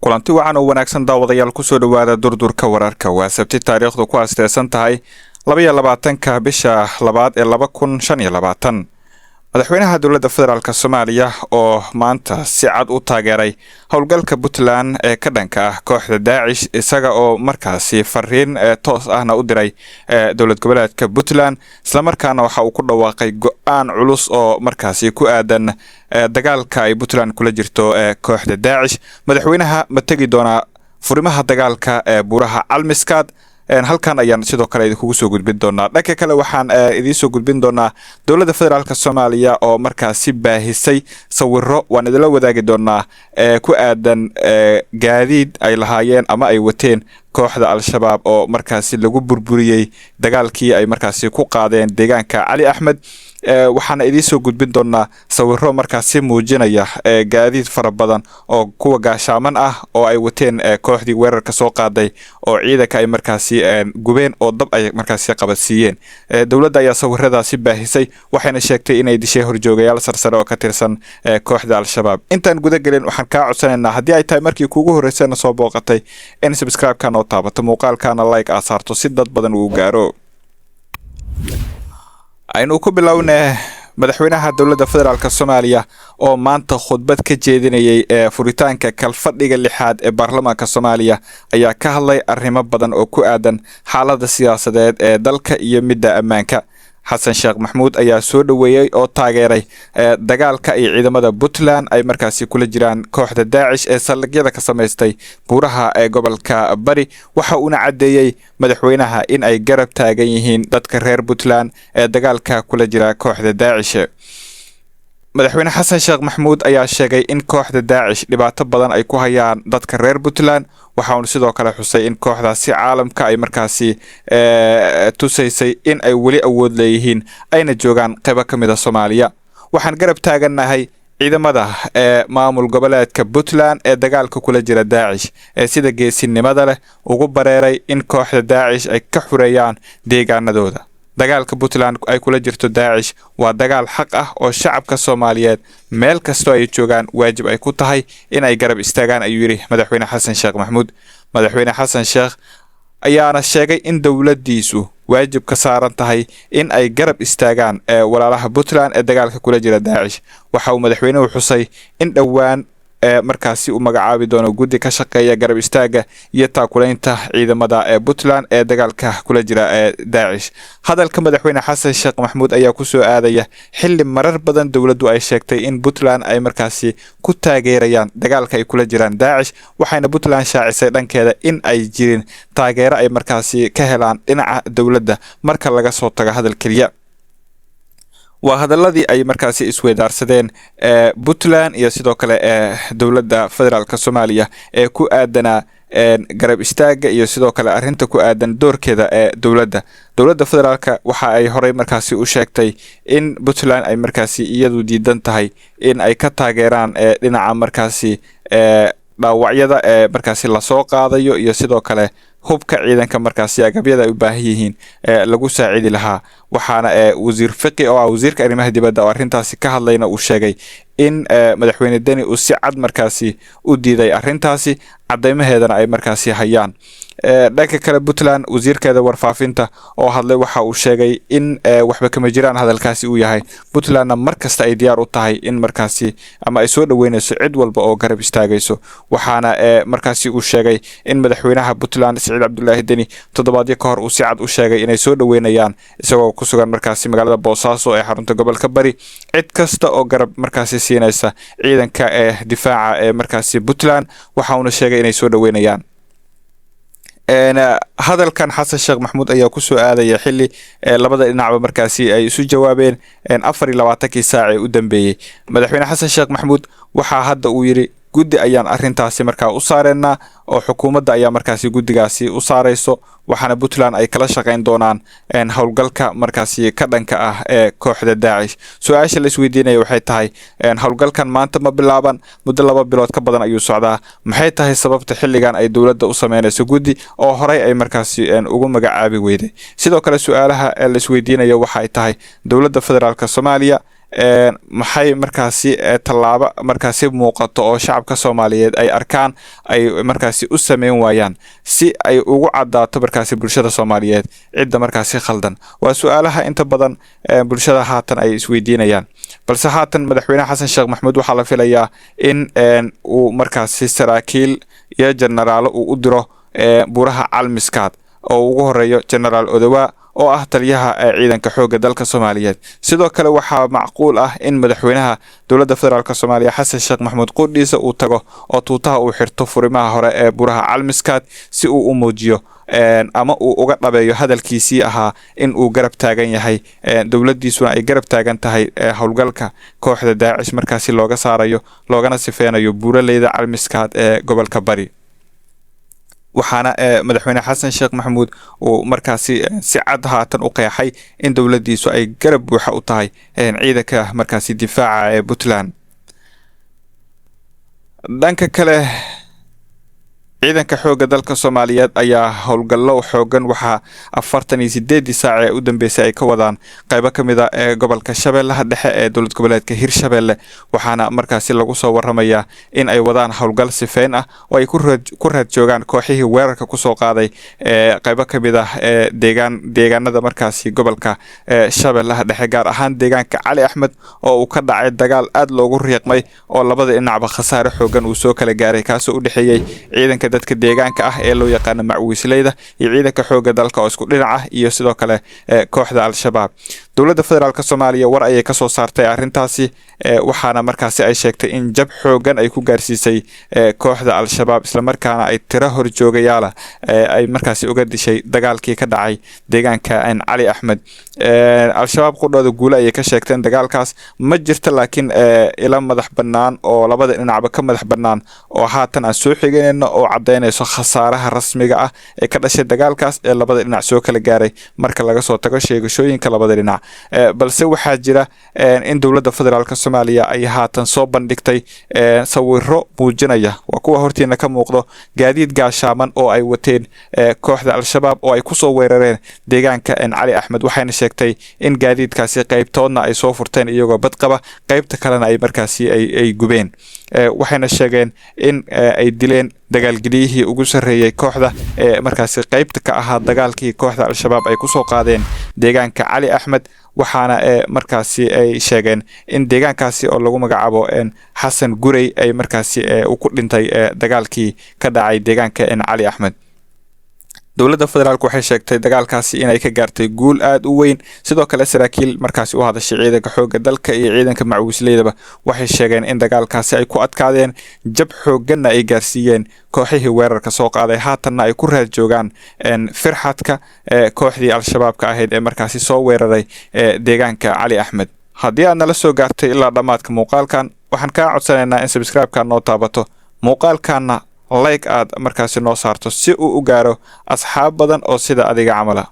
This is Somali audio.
Kulanti wacan oo wanaagsan, daawadayaal, kusoo dhowaada Durdurka Wararka. Waa Sabti, taariikhdu ku asteesan tahay 22-ka bisha labaad ee 2025. Madaxweynaha dowladda federaalk Soomaaliya oo maanta si cad u taageeray howlgalka Puntland ee ka dhanka ah kooxda Daacish, isaga oo markaasi fariin toos ahna u diray dowlad goboleedka Puntland, islamarkaana waxa uu ku dhawaaqay go-aan culus oo markaasi ku aadan dagaalka ay Puntland kula jirto kooxda Daacish. Madaxweynaha ma tegi doonaa furimaha dagaalka ee buuraha Calmiskaad? Halkan ayaan sidoo kale idinkugu soo gudbin doonaa. Dhanka kale, waxaan idiin soo gudbin doonaa dowladda federaalk Soomaaliya oo markaasi baahisay sawiro, waan idinla wadaagi doonaa, ku aadan gaadiid ay lahaayeen ama ay wateen kooxda Al-Shabaab oo markaasi lagu burburiyey dagaalkii ay markaasi ku qaadeen deegaanka Cali Axmed. Waxaana idiin soo gudbin doonaa sawiro markaasi muujinaya gaadiid fara badan oo kuwa gaashaaman ah oo ay wateen kooxdii weerarka soo qaaday oo ciidanka ay markaasi gubeen oo dab ay markaasi qabadsiiyeen. Dowladda ayaa sawiradaasi baahisay, waxayna sheegtay inay dishay horjoogayaal sarsare oo ka tirsan kooxda Al-Shabaab. Intaan guda gelin, waxaan kaa codsanaynaa, haddii ay tahay markii kuugu horreysayna soo booqatay, in subscribe-ka noo taabato, muuqaalkaana like aa saarto si dad badan uu gaaro. Aynu ku bilowne, madaxweynaha dowladda federaalk Soomaaliya oo maanta khudbad ka jeedinayay ee furitaanka kalfadhiga lixaad ee baarlamaanka Soomaaliya ayaa ka hadlay arrimo badan oo ku aadan xaaladda siyaasadeed ee dalka iyo midda ammaanka. Xasan Sheekh Maxmuud ayaa soo dhoweeyey oo taageeray dagaalka ay ciidamada Puntland ay markaasi kula jiraan kooxda Daacish ee saldhigyada ka samaystay buuraha ee gobolka Bari. Waxa uuna caddeeyey madaxweynaha in ay garab taagan yihiin dadka reer Puntland ee dagaalka kula jira kooxda Daacish. Madaxweyne Xasan Sheekh Maxmuud ayaa sheegay in kooxda Daacish dhibaato badan ay ku hayaan dadka reer Puntland. Waxa uuna sidoo kale xusay in kooxdaasi caalamka ay markaasi tusaysay in ay weli awood leeyihiin, ayna joogaan qaybo ka mid a Soomaaliya. "Waxaan garab taagannahay ciidamada ee maamul goboleedka Puntland ee dagaalka kula jira Daacish, ee sida geesinimada leh ugu bareeray in kooxda Daacish ay ka xureeyaan deegaanadooda. Dagaalka Puntland ay kula jirto Daacish waa dagaal xaq ah oo shacabka Soomaaliyeed meel kastoo ay joogaan waajib ay ku tahay in ay garab istaagaan," ayuu yidhi Madaxweyne Xasan Sheekh Maxmuud. Madaxweyne Xasan Sheekh ayaana sheegay in dowladdiisu waajib ka saaran tahay in ay garab istaagaan ee walaalaha Puntland ee dagaalka kula jira Daacish. Waxa uu madaxweynuhu xusay in dhowaan ee markaasi uu magacaabi doono guddi ka shaqeeya garab istaaga iyo taakulaynta ciidamada ee Puntland ee dagaalka kula jira ee Daacish. Hadalka Madaxweyne Xasan Sheekh Maxmuud ayaa kusoo aadaya xilli marar badan dowladdu ay sheegtay in Puntland ay markaasi ku taageerayaan dagaalka ay kula jiraan Daacish, waxayna Puntland shaacisay dhankeeda in ay jirin taageero ay markaasi ka helaan dhinaca dowladda marka laga soo tago hadal keliya. Waa hadaladii ay markaasi isweydaarsadeen Puntland iyo sidoo kale ee dowladda federaalk Soomaaliya ee ku aadanaa garab istaaga iyo sidoo kale arrinta ku aadan doorkeeda ee dowladda. Dowladda federaalka waxa ay horey markaasi u sheegtay in Puntland ay markaasi iyadu diidan tahay in ay ka taageeraan dhinaca markaasi dhaawacyada ee markaasi lasoo qaadayo iyo sidoo kale hubka ciidanka, markaasi agabyada ay u baahan yihiin ee lagu saacidi lahaa. Waxaana wasiir Fiqi oo ah wasiirka arrimaha dibadda oo arrintaasi ka hadlayna uu sheegay in Madaxweyne Deni uu si cad markaasi u diiday arrintaasi, cadeymaheedana ay markaasi hayaan. Dhanka kale, Puntland wasiirkeeda warfaafinta oo hadlay waxa uu sheegay in waxba kama jiraan hadalkaasi uu yahay, Puntlandna mar kasta ay diyaar u tahay in markaasi ama ay soo dhaweynayso cid walba oo garab istaagayso. Waxaana markaasi uu sheegay in madaxweynaha Puntland Siciid Cabdulaahi Deni toddobaadyo ka hor uu si cad u sheegay inay soo dhaweynayaan, isagoo ku sugan markaasi magaalada Boosaaso ee xarunta gobolka Bari, cid kasta oo garab markaasi siinaysa ciidanka ee difaaca ee markaasi Puntland. Waxa uuna sheegay inay soo dhaweynayaan. Hadalkan Xasan Sheekh Maxmuud ayaa kusoo aadaya xili labada dhinacba markaasi ay isu jawaabeen 24-kii saac ee u dambeeyey. Madaxweyne Xasan Sheekh Maxmuud waxaa hadda uu yidhi guddi ayaan arrintaasi markaa u saareynaa oo xukuumadda ayaa markaasi guddigaasi u saarayso, waxaana Puntland ay kala shaqayn doonaan howlgalka markaasi ka dhanka ah ee kooxda Daacish. Su-aasha la isweydiinaya waxay tahay, howlgalkan maanta ma bilaaban, muddo 2 bilood ka badan ayuu socdaa. Maxay tahay sababta xilligan ay dowladda u sameynayso guddi oo horey ay markaasi ugu magacaabi weyday? Sidoo kale, su-aalaha la isweydiinaya waxa ay tahay, dowladda federaalk Soomaaliya Maxay markaasi tallaabo markaasi muuqato oo shacabka Soomaaliyeed ay arkaan ay markaasi u sameyn waayaan si ay ugu caddaato markaasi bulshada Soomaaliyeed cidda markaasi khaldan? Waa su-aalaha inta badan bulshada haatan ay isweydiinayaan. Balse haatan Madaxweyne Xasan Sheekh Maxamuud waxaa la filayaa in uu markaasi saraakiil iyo jenaraalo uu u diro buuraha Calmiskaad, oo ugu horeeyo Jenaraal Odowa oo ah taliyaha ciidanka xoogga dalka Soomaaliyeed. Sidoo kale waxaa macquul ah in madaxweynaha dowladda federaalk Soomaaliya Xasan Sheekh Maxamuud qudhiisa uu tago oo tuutaha uu xirto furimaha hore ee buuraha Calmiskaad, si uu u muujiyo ama uu uga dhabeeyo hadalkiisii ahaa in uu garab taagan yahay, dowladdiisuna ay garab taagan tahay howlgalka kooxda Daacish markaasi looga saarayo loogana sifeynayo buuraleyda Calmiskaad ee gobolka Bari. Waxaana Madaxweyne Xasan Sheekh Maxamuud uu markaasi si cad haatan u qeexay in dowladdiisu ay garab buuxa u tahay ciidanka markaasi difaaca ee Puntland. Dhanka kale, ciidanka xoogga dalka Soomaaliyeed ayaa howlgallo xoogan waxaa 48-dii saac ee u dambeysay ay ka wadaan qaybo ka mid a ee gobolka Shabeellaha Dhexe ee dowlad goboleedka Hirshabeelle. Waxaana markaasi lagu soo waramayaa in ay wadaan howlgal sifeyn ah oo ay ku raad joogaan kooxihii weerarka kusoo qaaday ee qaybo ka mid ah ee deegaanada markaasi gobolka Shabeellaha Dhexe, gaar ahaan deegaanka Cali Axmed oo uu ka dhacay dagaal aad loogu riiqmay oo labada dhinacba khasaare xoogan uu soo kala gaaray, kaasoo u dhexeeyey ciidanka dadka deegaanka ah ee loo yaqaano macwiisleyda iyo ciidanka xoogga dalka oo isku dhinac ah, iyo sidoo kale kooxda Al-Shabaab. Dowladda federaalk Soomaaliya war ayay kasoo saartay arrintaasi, waxaana markaasi ay sheegtay in jab xoogan ay ku gaarsiisay kooxda Al-Shabaab, islamarkaana ay tiro horjoogayaala ay markaasi uga dishay dagaalkii ka dhacay deegaanka Cali Axmed. Al-Shabaab qudhooda guule ayay ka sheegteen dagaalkaas. Ma jirta laakiin ila madax bannaan oo labada dhinacba ka madax bannaan oo haatan aan soo xiganayno oo caddaynayso khasaaraha rasmiga ah ee ka dhashay dagaalkaas ee labada dhinac soo kala gaaray, marka laga soo tago sheegashooyinka labada dhinac. Balse waxaa jira in dowladda federaalk Soomaaliya ay haatan soo bandhigtay sawiro muujinaya, waa kuwa hortiina ka muuqdo, gaadiid gaashaaman oo ay wateen kooxda Al-Shabaab oo ay kusoo weerareen deegaanka Cali Axmed. Waxayna sheegtay in gaadiidkaasi qaybtoodna ay soo furteen iyagoo badqaba, qaybta kalena ay markaasi ay gubeen. Waxayna sheegeen in ay dileen dagaalgeliyihii ugu sarreeyey kooxda ee markaasi qaybta ka ahaa dagaalkii kooxda Al-Shabaab ay kusoo qaadeen deegaanka Cali Axmed. Waxaana markaasi ay sheegeen in deegaankaasi oo lagu magacaabo Xasan Gurey ay markaasi uu ku dhintay dagaalkii ka dhacay deegaanka Cali Axmed. Dowladda federaalk waxay sheegtay dagaalkaasi inay ka gaartay guul aada u weyn. Sidoo kale saraakiil markaasi u hadashay ciidanka xoogga dalka iyo ciidanka macwiisleydaba waxay sheegeen in dagaalkaasi ay ku adkaadeen, jab xoogganna ay gaarsiiyeen kooxihii weerarka soo qaaday, haatanna ay ku raad joogaan firxadka kooxdii Al-Shabaabka ahayd ee markaasi soo weeraray deegaanka Cali Axmed. Haddii aad nala soo gaartay ilaa dhammaadka muuqaalkan, waxaan kaa codsanaynaa in subscribe-ka noo taabato, muuqaalkanna like aad markaasi noo saarto, si uu u gaaro asxaab badan oo sida adiga camala.